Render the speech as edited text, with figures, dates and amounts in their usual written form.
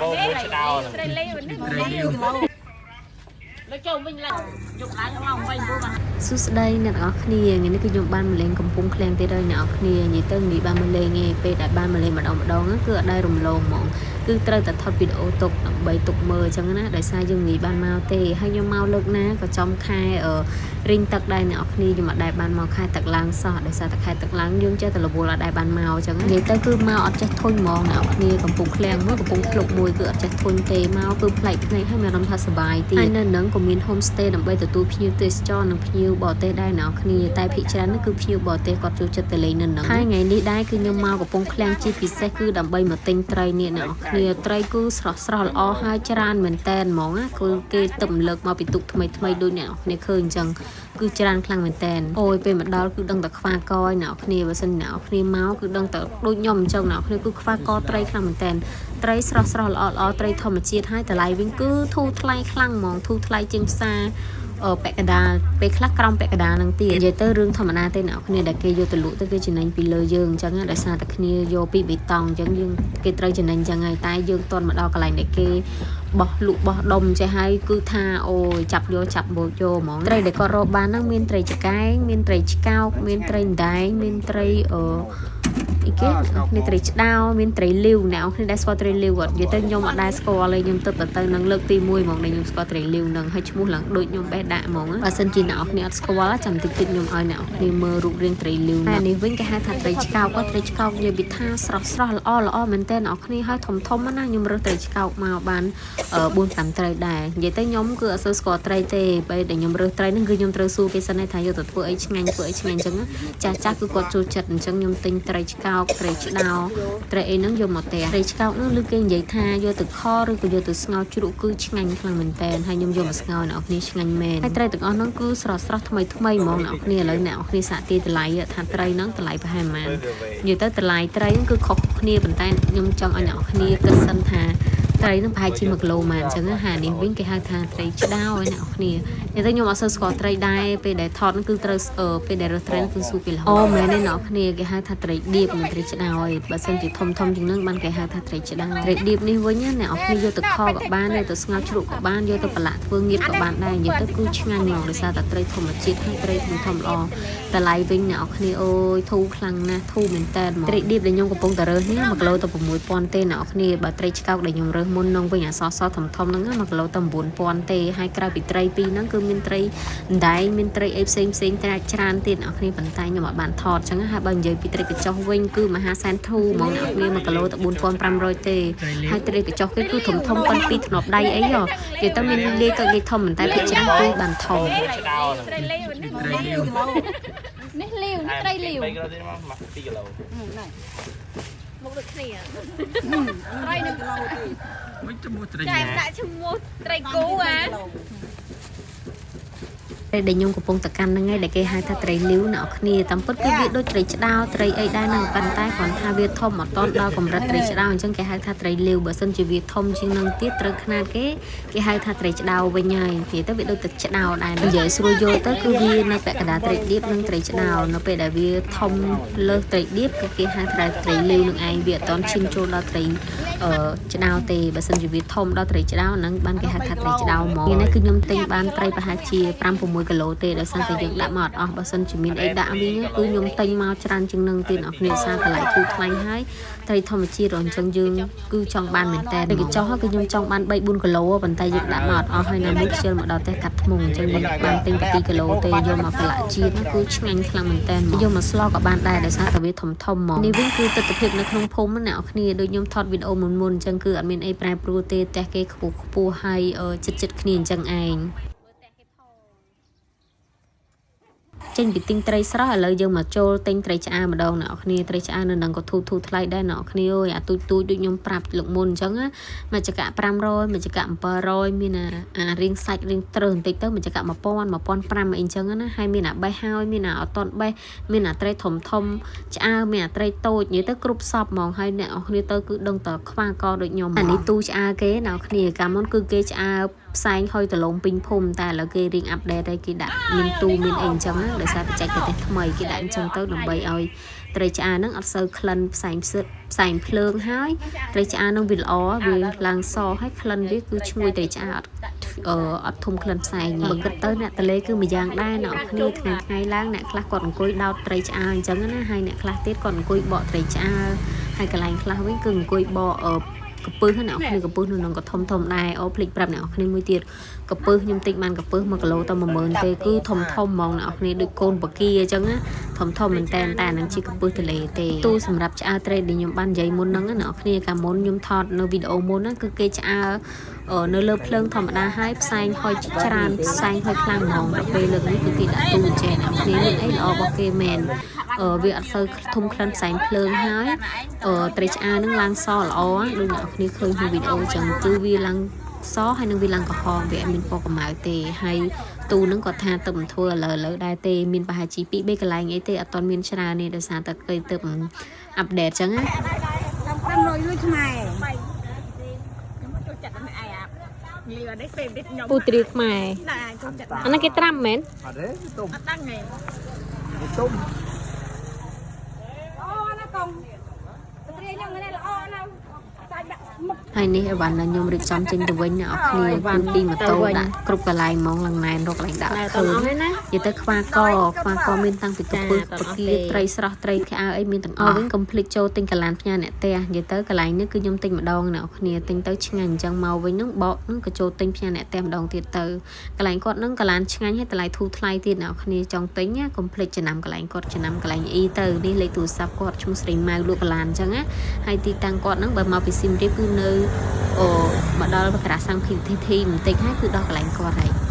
បងមួយឆ្ដោហ្នឹង ត្រីលេវនេះ ត្រីលាវ លើចូលវិញឡើងយកឡើងមកវិញពូបាទ សួស្តីអ្នកទាំងអស់គ្នាថ្ងៃនេះគឺខ្ញុំបានមកលេងកំពង់ឃ្លាំងទៀតហើយអ្នកទាំងអស់គ្នានិយាយទៅងាយបានមកលេងឯងពេលដែលបានមកលេងម្ដងម្ដងហ្នឹងគឺអត់ដែលរំលងហ្មងគឺត្រូវតែថតវីដេអូទុកដើម្បីទុកមើលអញ្ចឹងណាដោយសារយើងងាយបានមកទេហើយខ្ញុំមកលើកណាក៏ចំខែអឺរីងទឹកដែរអ្នកទាំងអស់គ្នាខ្ញុំអត់ដែលបានមកខែទឹកឡើងសោះដោយសារតែខែទឹកឡើងយើងចេះតែរវល់អត់ដែលបានមកអញ្ចឹងណានិយាយទៅគឺមកអត់ចេះធុញហ្មងអ្នកទាំងអស់គ្នាកំពង់ឃ្លាំងមួយកំពង់ភ្លុកមួយគឺអត់ចេះធុញទេមកគឺប្លែកភ្នែកហើយមានអារម្មណ៍ថាសប្បាយទៀតហើយនៅនឹងក៏មាន home stay ដើម្បីទទួលភ្ញៀវទេសចរនិងភ្ញៀវបរទេសដែរអ្នកនរគ្នាតែភាគច្រើននោះគឺភ្ញៀវបរទេសគាត់ចូលចិត្តទៅលេងនៅនឹងហើយថ្ងៃនេះដែរគឺខ្ញុំមកកំពង់ឃ្លាំងជាពិសេសគឺដើម្បីមកទិញត្រីនេះអ្នកនរគ្នាត្រីគឺស្រស់ស្រស់ល្អហើយច្រើនមែនតែនហ្មងណាគឺគេទឹមលើកមកពីទូកថ្មីថ្មីដូចអ្នកនរគ្នាឃើញអញ្ចឹងគឺច្រើនខ្លាំងមែនតែនអូយពេលមកដល់គឺដឹងតែខ្វះកយអ្នកនរគ្នាបើសិនអ្នកនរគ្នាមកគឺដឹងតែដូចខ្ញុំអញ្ចឹងអ្នកនរគ្នាគឺខ្វះកត្រីខ្លាំងមែនតែនត្រីស្រស់ស្រស់ល្អល្អត្រីធម្មជាតិហើយតម្លៃវិញគឺធូរថ្លៃខ្លាំងហ្មងធូរថ្លៃជាងផ្សារ អឺពាក់កណ្ដាលពេលខ្លះក្រោមពាក់កណ្ដាលនឹងទៀតនិយាយទៅរឿងធម្មតាទេអ្នកនរគ្នាដែលគេយកទៅលក់ទៅគេចំណេញពីលើយើងអញ្ចឹងណាដោយសារតែគ្នាយកពីបេតង់អញ្ចឹងយើងគេត្រូវចំណេញអញ្ចឹងហើយតែយើងតន់មកដល់កន្លែងដែលគេបោះលក់បោះដុំចេះហើយគឺថាអូយចាប់យកចាប់បោកយកហ្មងត្រីដែលគាត់រកបានហ្នឹងមានត្រីចកែងមានត្រីឆ្កោកមានត្រីអណ្ដែងមានត្រីអឺ អីគេនេះត្រីឆ្ដោមានត្រីលាវអ្នកនរគ្នាដែលស្គាល់ត្រីលាវគាត់និយាយទៅខ្ញុំអត់ដែលស្គាល់ទេខ្ញុំទៅទៅនឹងលើកទី1ហ្មងដែលខ្ញុំស្គាល់ត្រីលាវនឹងហើយឈ្មោះឡើងដូចខ្ញុំបេះដាក់ហ្មងបើសិនជាអ្នកនរគ្នាអត់ស្គាល់ចាំតិចតិចខ្ញុំឲ្យអ្នកនរគ្នាមើលរូបរាងត្រីលាវតែនេះវិញគេហៅថាត្រីឆ្កោកគាត់ត្រីឆ្កោកនិយាយពីថាស្រស់ស្រស់ល្អល្អមែនតើអ្នកនរគ្នាហើយធំធំណាខ្ញុំរើសត្រីឆ្កោកមកបាន4 5ត្រីដែរនិយាយទៅខ្ញុំគឺអត់សូវស្គាល់ត្រីទេពេលដែលខ្ញុំរើសត្រីហ្នឹងគឺខ្ញុំត្រូវសួរគេសិនថាយកទៅធ្វើអីឆ្ងាញ់ធ្វើអីឆ្ងាញ់អញ្ចឹងចាស់ចាស់គឺគាត់ចូលចិត្តអញ្ចឹងខ្ញុំទិញត្រីឆ្កោកត្រីឆ្ដោត្រីអីហ្នឹងយកមកផ្ទះត្រីឆ្កោកហ្នឹងឮគេនិយាយថាយកទៅខឬក៏យកទៅស្ងោរជ្រក់គឺឆ្ងាញ់ខ្លាំងមែនតើហើយខ្ញុំយកមកស្ងោរអ្នកនរគ្នាឆ្ងាញ់មែនហើយត្រីទាំងអស់ហ្នឹងគឺស្រស់ស្រស់ថ្មីថ្មីហ្មងអ្នកនរគ្នាឥឡូវអ្នកនរគ្នាសាកទាយតម្លៃថាត្រីហ្នឹងតម្លៃប្រហែលប៉ុន្មាននិយាយទៅតម្លៃត្រីហ្នឹងគឺខុសគ្នាប៉ុន្តែខ្ញុំចង់ឲ្យអ្នកនរគ្នាគិតសិនថាត្រីនឹងប្រហែលជា1គីឡូម៉ានអញ្ចឹងហានេះវិញគេហៅថាត្រីឆ្ដោឯអ្នកនរគ្នានិយាយទៅខ្ញុំអត់សូវស្គាល់ត្រីដែរពេលដែលថតហ្នឹងគឺត្រូវពេលដែលរើសត្រីហ្នឹងគឺសួរគេរហូតអូមែនទេអ្នកនរគ្នាគេហៅថាត្រីដៀបមិនត្រីឆ្ដោឯងបើសិនជាធំធំជាងហ្នឹងបានគេហៅថាត្រីឆ្ដោត្រីដៀបនេះវិញណាអ្នកនរគ្នាយកទៅខក៏បានយកទៅស្ងោរជ្រក់ក៏បានយកទៅប្រឡាក់ធ្វើងៀតក៏បានដែរនិយាយទៅគឺឆ្ងាញ់ហ្មងដោយសារតែត្រីធម្មជាតិហើយត្រីធំធំល្អតម្លៃវិញអ្នកនរគ្នាអូយធូរខ្លាំងណាស់ធូរមែនតើហ្មងត្រីដៀបដែលខ្ញុំកំពុងតែរើសនេះ1គីឡូទៅ6000ទេអ្នកនរគ្នាបើត្រីឆ្កោកដែលខ្ញុំរើសមុននឹងវិញអសសធំធំហ្នឹង1គីឡូទៅ9000ទេហើយក្រៅពីត្រីពីរហ្នឹងគឺមានត្រីអណ្ដែងមានត្រីអីផ្សេងផ្សេងត្រាច្រើនទៀតអ្នកនរគ្នាប៉ុន្តែខ្ញុំអត់បានថតអញ្ចឹងហើយបើនិយាយពីត្រីកញ្ចុះវិញគឺមហាសែនធូរហ្មងអ្នកនរគ្នា1គីឡូទៅ4500ទេហើយត្រីកញ្ចុះគេគឺធំធំប៉ុនពីរធ្នាប់ដៃអីហ៎និយាយទៅមានលាយតូចលាយធំប៉ុន្តែភាគច្រើនគឺបានធំ មួយឆ្ដោហ្នឹង ត្រីលេវនេះ ត្រីលាវ នេះលាវនេះត្រីលាវ 3គីឡូទៀតមកមក2គីឡូ មុខដូចគ្នាត្រីនឹង មិនឈ្មោះត្រី ចែ ណា ដាក់ឈ្មោះត្រីគូអា ត្រីដែលខ្ញុំកំពុងតកាន់ហ្នឹងឯងដែលគេហៅថាត្រីលាវអ្នកនរគ្នាតាមពិតគឺវាដូចត្រីឆ្ដោត្រីអីដែរហ្នឹងប៉ុន្តែគ្រាន់ថាវាធំអត់តន់ដល់កម្រិតត្រីឆ្ដោអញ្ចឹងគេហៅថាត្រីលាវបើសិនជាវាធំជាងហ្នឹងទៀតត្រូវខ្នាតគេគេហៅថាត្រីឆ្ដោវិញហើយនិយាយទៅវាដូចទឹកឆ្ដោដែរនិយាយស្រួលយល់ទៅគឺវានៅពាក់កណ្ដាលត្រីដៀបនិងត្រីឆ្ដោនៅពេលដែលវាធំលើសត្រីដៀបគឺគេហៅថាត្រីលាវនឹងឯងវាអត់តន់ឈានចូលដល់ត្រីអឺឆ្ដោទេបើសិនជាវាធំដល់ត្រីឆ្ដោហ្នឹងបានគេហៅថាត្រីឆ្ដោហ្មងនេះគឺខ្ញុំទិញបានត្រីប្រហែលជា5 6គីឡូទេដោយសារតែយើងដាក់មកអត់អស់បើសិនជាមានអីដាក់វិញគឺខ្ញុំទិញមកច្រើនជាងនឹងទៀតអ្នកគ្នាសារតម្លៃធូរថ្លៃហើយត្រីធម្មជាតិអញ្ចឹងយើងគឺចង់បានមែនតើត្រីកញ្ចុះគឺខ្ញុំចង់បាន3 4គីឡូប៉ុន្តែយើងដាក់មកអត់អស់ហើយណាមួយខ្ជិលមកដល់ផ្ទះកាត់ធ្មងអញ្ចឹងយើងបានទិញតែ2គីឡូទេយកមកប្រឡាក់ជាតិគឺឆ្ងាញ់ខ្លាំងមែនតើយកមកស្លក៏បានដែរដោយសារតែវាធំធំហ្មងនេះវិញគឺទិដ្ឋភាពនៅក្នុងភូមិអ្នកគ្នាដូចខ្ញុំថតវីដេអូមុនមុនអញ្ចឹងគឺអត់មានអីប្រែប្រួលទេផ្ទះគេខ្ពស់ខ្ពស់ហើយចិត្តចិត្តគ្នាអញ្ចឹងឯង ចេញពីទិញត្រីស្រស់ឥឡូវយើងមកចូលទិញត្រីឆ្អើម្ដងអ្នកនរគ្នាត្រីឆ្អើនៅនឹងក៏ធូរធូរថ្លៃដែរអ្នកនរគ្នាអើយអាទូចទូចដូចខ្ញុំប្រាប់លោកមុនអញ្ចឹងណាមួយចក500មួយចក700មានអាអារៀងសាច់រៀងត្រើសបន្តិចទៅមួយចក1000 1500អីអញ្ចឹងណាហើយមានអាបេះហើយមានអាអត់តន់បេះមានអាត្រីធំធំឆ្អើមានអាត្រីតូចនិយាយទៅគ្រប់សពហ្មងហើយអ្នកនរគ្នាទៅគឺដឹងតែខ្វះកដូចខ្ញុំអានេះទូឆ្អើគេអ្នកនរគ្នាកាលមុនគឺគេឆ្អើផ្សែងហុយដលងពេញភូមិតែឥឡូវគេរៀង update ហើយគេដាក់មានទូមានអីអញ្ចឹងណា ដោយសារបច្ចេកទេសថ្មីគេដាក់អញ្ចឹងទៅដើម្បីឲ្យត្រីឆ្អើរហ្នឹងអត់សូវក្លិនផ្សែងផ្សឹកផ្សែងភ្លើងហើយត្រីឆ្អើរហ្នឹងវាល្អវាឡើងសហើយក្លិនវាគឺឈ្ងុយត្រីឆ្អើរអត់អឺអត់ធំក្លិនផ្សែងទេបើគិតទៅអ្នកតលេគឺមួយយ៉ាងដែរអ្នកគ្នាថ្ងៃថ្ងៃឡើងអ្នកខ្លះគាត់អង្គុយដោតត្រីឆ្អើរអញ្ចឹងណាហើយអ្នកខ្លះទៀតគាត់អង្គុយបកត្រីឆ្អើរហើយកន្លែងខ្លះវិញគឺអង្គុយបកអឺកពឹសណាអ្នកគ្នាកពឹសនៅនឹងក៏ធំធំដែរអូភ្លេចប្រាប់អ្នកគ្នាមួយទៀតកពឹសខ្ញុំទិញបានកពឹស1គីឡូតែ10000ទេគឺធំធំហ្មងអ្នកគ្នាដូចកូនបកាអញ្ចឹងណាធំធំមែនតែនតែនឹងជាកពឹសទលេទេទូសម្រាប់ឆ្អើរត្រីដែលខ្ញុំបាននិយាយមុនហ្នឹងណាអ្នកគ្នាកាលមុនខ្ញុំថតនៅវីដេអូមុនហ្នឹងគឺគេឆ្អើរនៅលើភ្លើងធម្មតាហើយផ្សែងហុយច្រើនផ្សែងហុយខ្លាំងហ្មងដល់ពេលលើកនេះគឺគេដាក់ទូចេះអ្នកគ្នាមានអីល្អរបស់គេមែនអឺវាអត់សូវធំក្លិនផ្សែងភ្លើងហើយអឺត្រីឆ្អើរនឹងឡើងសល្អដូចអ្នកគ្នាឃើញក្នុងវីដេអូចឹងគឺវាឡើងសហើយនឹងវាឡើងក្រហមវាអត់មានពណ៌កម្ៅទេហើយទូនឹងគាត់ថាទៅមិនធ្វើឥឡូវឥឡូវដែរទេមានប្រហែលជា2 3កន្លែងអីទេអត់ទាន់មានច្រើនទេដោយសារតែគេទៅ update ចឹងណា តាម500លុយខ្មែរ ខ្ញុំចូលចិត្តតែឯអាលីអត់ទេពេលនេះខ្ញុំ ពូត្រីខ្មែរ ណាចូលចិត្ត អាហ្នឹងគេត្រាំមែន អត់ទេទុំ អត់ដឹងទេ ទុំ អូណាកងត្រីខ្ញុំនេះល្អណាស់សាច់ដាក់មុខ ហើយនេះអីវ៉ាន់ដែលខ្ញុំរៀបចំចេញទៅវិញអ្នកនរគ្នាគឺពីម៉ូតូដាក់គ្រប់កន្លែងហ្មងឡើងណែនរកកន្លែងដាក់ឃើញនិយាយទៅខ្វាកខ្វាកមានតាំងពីកពឹសពគាត្រីស្រស់ត្រីខៅអីមានទាំងអស់វិញកុំភ្លេចចូលទិញកន្លានផ្ញើអ្នកផ្ទះនិយាយទៅកន្លែងនេះគឺខ្ញុំទិញម្ដងអ្នកនរគ្នាទិញទៅឆ្ងាញ់អញ្ចឹងមកវិញហ្នឹងបកហ្នឹងក៏ចូលទិញផ្ញើអ្នកផ្ទះម្ដងទៀតទៅកន្លែងគាត់ហ្នឹងកន្លានឆ្ងាញ់ហើយតម្លៃធូរថ្លៃទៀតអ្នកនរគ្នាចង់ទិញណាកុំភ្លេចចំណាំកន្លែងគាត់ចំណាំកន្លែងអ៊ីទៅនេះលេខទូរស័ព្ទគាត់ឈ្មោះស្រីម៉ៅលក់កន្លានអញ្ចឹងណាហើយទីតាំងគាត់ហ្នឹងបើមកពីសៀមរាបគឺនៅអូមកដល់ក្រាសាំង PTT បន្តិចហើយគឺដល់កន្លែងគាត់ហើយ។